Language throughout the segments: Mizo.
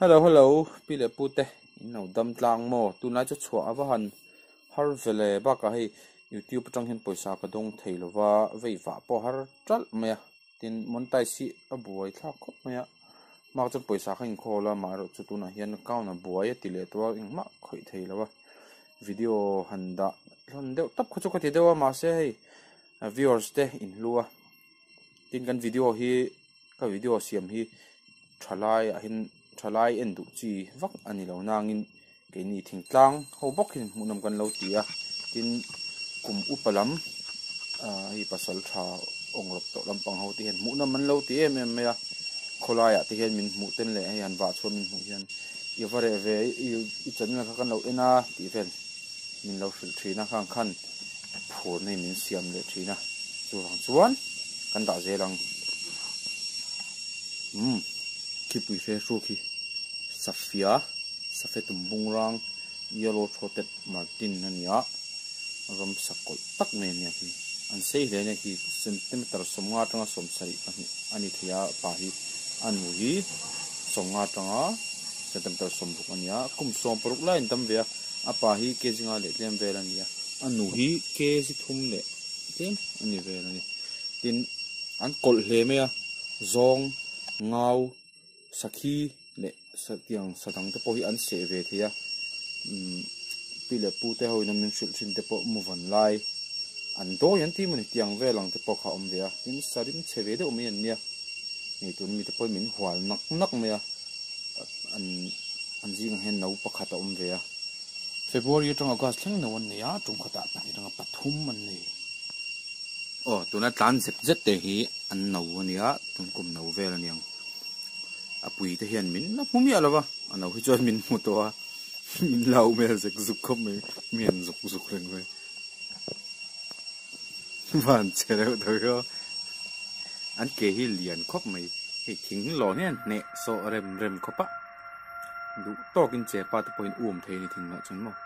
Hello hello pi leh pu te in lo dam tlang maw tunlai chu chhuah a va han har vele bakah hei youtube atang hian pawisa ka dawng thei lova vei vah pawh a har talh mai a tin monetize hi a buai thlak khawp mai a hma chuan pawisa kha inkhawl a amaherawhchu tunah hian account a buai a ti leh tawh a engmah khawih thei lo a video han dah hlawn deuh tawp kha chu ka ti deuh a mahse hei viewers te in hlu a tin kan video hi. Ka video siam hi thalai ah hian thalai en duh chi vak a ni lo nangin keini thingtlang ho bawk hian hmuhnawm kan lo ti a tin kum upa lam ah hei pasal tha awngrawp tawh lampang ho te hian hmuhnawm an lo ti em em mai a khawlai ah te hian min hmuh ten leh hei han vah chhuah min hmuh hian i va reh ve i channel kha kan lo en a tih vel min lo hrilh thin a khang khan phurna in min siam leh thin a chuvang chuan kan dah zel ang umm khipui hre hruk hi safia safe tum bung rang yellow throated martin a ni a ramsa kawlh tak mai a nia khi an sei hle a nia khi centimeter sawmnga atanga sawmsarih pahnih a ni thei a pa hi a nu hi sawmnga atanga centimeter sawmruk a ni a kum sawm paruk lai an tam ve a. A pa hi kg nga leh tlem vel a ni a, a nu hi kg thum leh tlem a ni vel a ni. Tin, an kawlh hle mai a, zawng, ngau, sakhi leh tiang sa dang te pawh hi an seh ve thei a, umm pi leh pu te ho in a min hrilh thin te pawh mu vawn lai an dawi an ti maw ni tiang vel ang te pawh kha a awm ve a, tin sa rim chhe ve deuh mai an nia, hei tun mi te pawhin min hual nak nak mai a. An an zingah hian no pakhat a awm ve a. February atanga August thleng no an nei a, tum khatah pahnih atanga pathum an nei. Aw tuna tlan zet zet te hi an no a nia, tun kum no vel a niang. A pui te hian min la hmu miah lo va, a no hi chuan min hmu tawh a, min lau hmel zek zuk khawp mai, mi an zuk zuk reng mai. Van che reuh tawh hi aw. An ke hi lian khawp mai. Hei thing lawn hian hneh sawh rem rem khawp a. Duh tawkin chepa te pawhin um thei a ni thing lah chuan maw.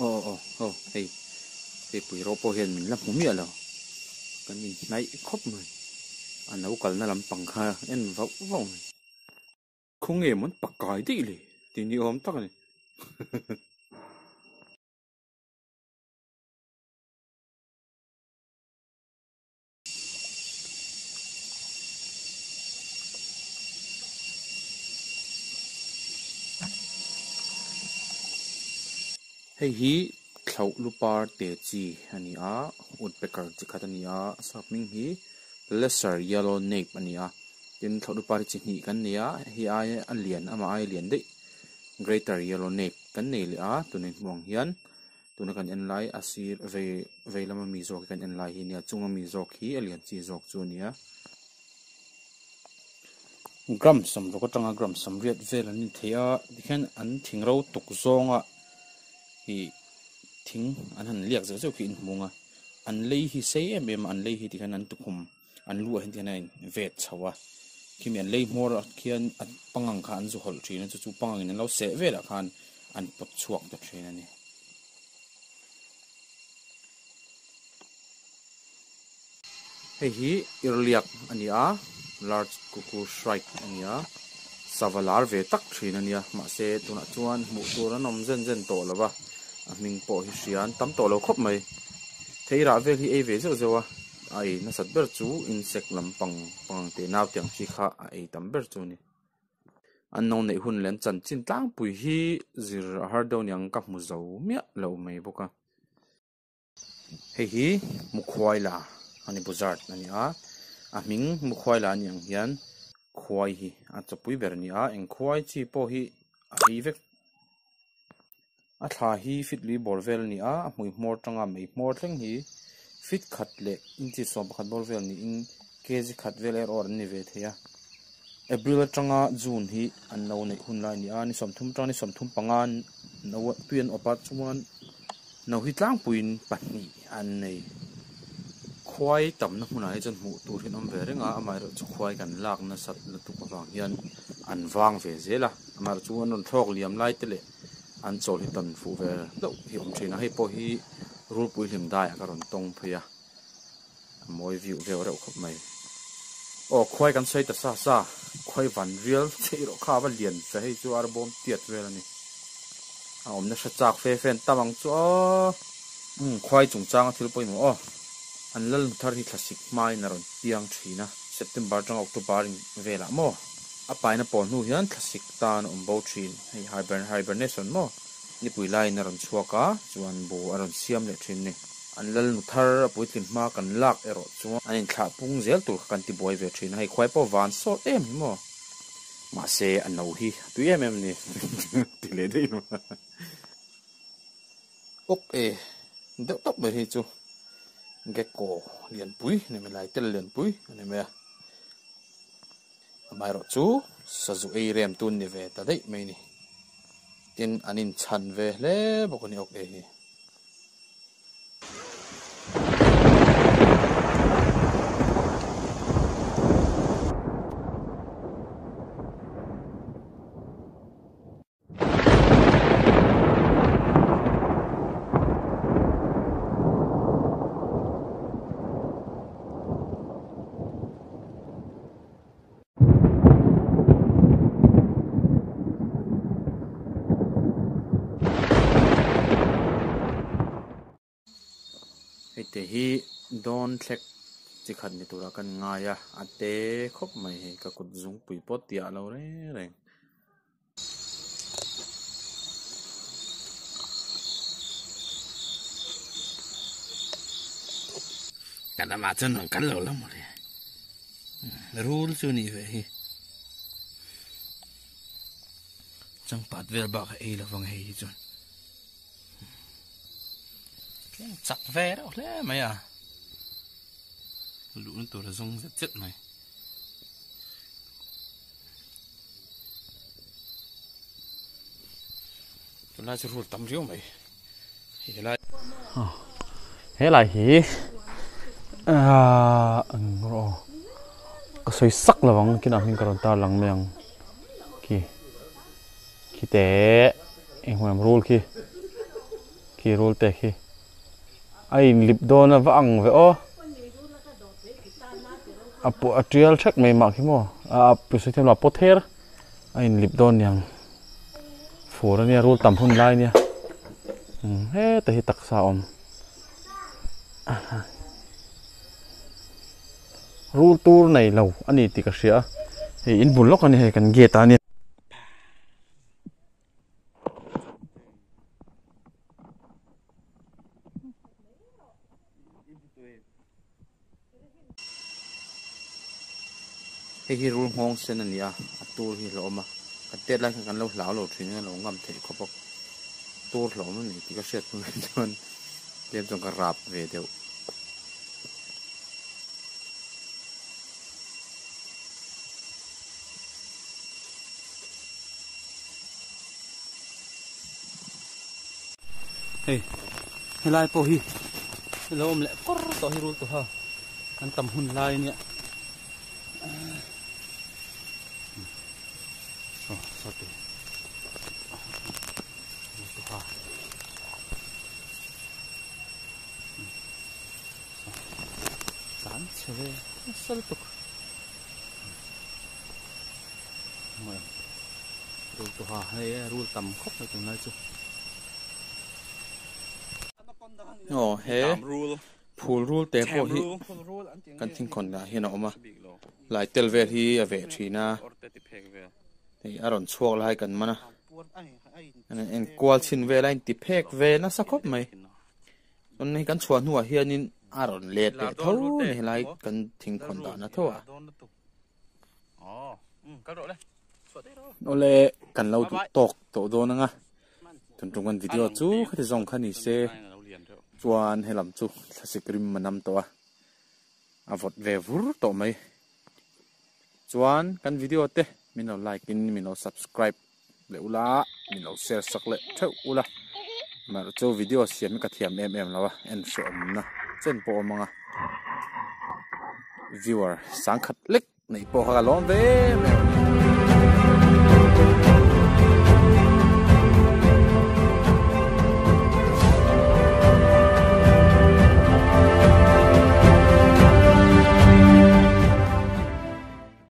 Aw aw aw hei hei pui rawh pawh hian min la hmu miah lo kan inhnaih khawp mai a no kalna lampang kha en vauh vauh mai. Khawnge mawn pakai daih le tih ni awm tak a ni. Hei hi thlauh lupar te chi a ni a woodpecker chi khat a ni a a sap hming hi lesser yellow nape a ni a tin thlauh lupar hi chi hnih kan nei a hei aia a lian amah aia lian daih greater yellow nape kan nei leh a tuna hmuh ang hian tuna kan en lai a sir vei vei lama mi zawk hi kan en lai hi a nia chunga mi zawk hi a lian chi zawk chu a ni a gram sawmruk atanga gram sawmriat vel an ni thei a tikhian an thing ro tuk zawnga ih thing an han liak zeuh zeuh khi in hmung a an lei hi sei em em a an lei hi tikhian an tukhum an luah hian tikhian a in vet chho a khimi an lei hmawr ah khian a pangang kha an zu hawlh thin a chu chu pangang in an lo seh velah khan an pawt chhuak ta thin a ni. Hei hi irliak a ni a large cuckoo shrike a ni a sava lar ve tak thin a nia mahse tunah chuan hmuh tur an awm zen zen tawh lo va a hming pawh hi hria an tam tawh lo khawp mai thei rah vel hi ei ve zeuh zeuh a a ei nasat ber chu insect lampang pang teh nau te ang chi kha a ei tam ber chu a ni an no neih hun leh an chanchin tlangpui hi zir a har deuh aniang ka hmu zo miah lo mai bawk a. Hei hi Mukhuaila a ni Buzard a ni a a hming Mukhuaila a nih ang hian khuai hi a chawpui ber a ni a eng khuai chi pawh hi a ei vek a thla hi fit lui bawr vel a ni a a hmui hmawr tanga mei hmawr thleng hi fit khat leh inchi sawm pakhat bawr vel niin kg khat vel erawh an ni ve thei a April atanga June hi an lo neih hun lai a ni a ni sawmthum atanga ni sawmthum panga. No tui an awp a chuan no hi tlangpuiin pahnih an nei. Khuai tamna hmunah hi chuan hmuh tur hi an awm ve reng a, amaherawhchu khuai kan lak nasat lutuk avang hian an vang ve zel a, amaherawhchu an rawn thlawk liam lai te leh an chawl hi tawn fuh ve hlauh hi a awm thin a, hei pawh hi rulpui hlim daiah ka rawn tawng phei a, a mawi viu veu reuh khawp mai. Aw khuai kan sawi ta sa sa, khuai van rial chheih rawh kha a va lian fe hei chu arbawm tiat vel a ni. A awmna hre chak fe fe an tam ang chu aw. Umm khuai chungchanga thil pawimawh aw. An lal hnu thar hi thlasik hmain a rawn piang thin a, September atanga October in velah maw? A paina pawl hnu hian thlasik tan a awm bo thin, hei hibernation maw? Nipui laiin a rawn chhuak a, chuan bu a rawn siam leh thin ni. An lal hnu thar a puitlin hma kan lak erawh chuan an inthlah pung zel tur kha kan ti buai ve thin a, hei khuai pawh van sawt em hi maw? Mahse a no hi a tui em em ni ti leh daih lo. Awk e, deuh tawp mai hi chu gecko lianpui a ni mai, laitel lianpui a ni mai a. Amaherawhchu sazu ei rem tun ni ve ta daih mai a ni. Tin, an inchhan ve hle bawk a ni awk e hi. Hei te hi dawn thlek chi khat ni turah kan ngai a a te khawp mai hei ka kut zungpui pawh tiah lo reng reng. Kan lamah chuan rawn kal lo la mawle rul chu nih ve hi changpat vel bak a ei lovang hei hi chuan tlem chak ve reuh hle mai a luhna tur a zawng zet zet mai. Tunlai chu rul tam riau mai helai helai hi ahh ang rawh aw ka sawi sak lo ang kinah hming ka rawn tar lang mai ang khi khi te engmah em rul khi khi rul te khi a inlip dawn a va ang ve aw. A pawh a tial thek mai mah khi maw a sawi thiam lo a paw ther a inlip dawn niang fur ania rul tam hun lai ania heta hi taksa a awm rul tur nei lo a ni tih ka hria a hei in bul lawk a ni hei kan gate ah ania. Hei hi rul nghawng sen a ni a, a tur hi hlauhawm a, kan tet lai khan kan lo hlau lo thin in a lo ngam theih khawp a, tur hlauhawm a ni tih ka hriat hnu hi chuan tlem chuan ka rap ve deuh. Hei helai pawh hi lo awm leh kawr tawh hi rul tawh ha an tam hun lai ania aw sawti rul tawh ha tlan chhe ve nasa lutuk Rul tawha hei rul tam khawp mai tunlai chu. Aw he phul rul te pawh hi kan thingkhawn ah hian a awm a lai tel vel hi a veh thin a hei a rawn chhuak lai kan man a enkual chhin vel a inti phek ve nasa khawp mai. Chuan hei kan chhuah hnuah hianin a rawn let leh tho a ni helai kan thingkhawn dahna tho a. Awle kan lo duh tawk tawh dawn ang a tun tum kan video chu khati zawng kha ni se chuan helam chu thlasik rim a nam tawh a a vawt ve vur tawh mai chuan kan video te min lo like in min lo subscribe leh ula. min lo share sak leh theuh ula amaherawh chu video siam hi ka thiam em em lo a en hrehawmna chen pawh a awm ang a viewer sangkhat lek neih pawh kha ka lawm ve em em a ni.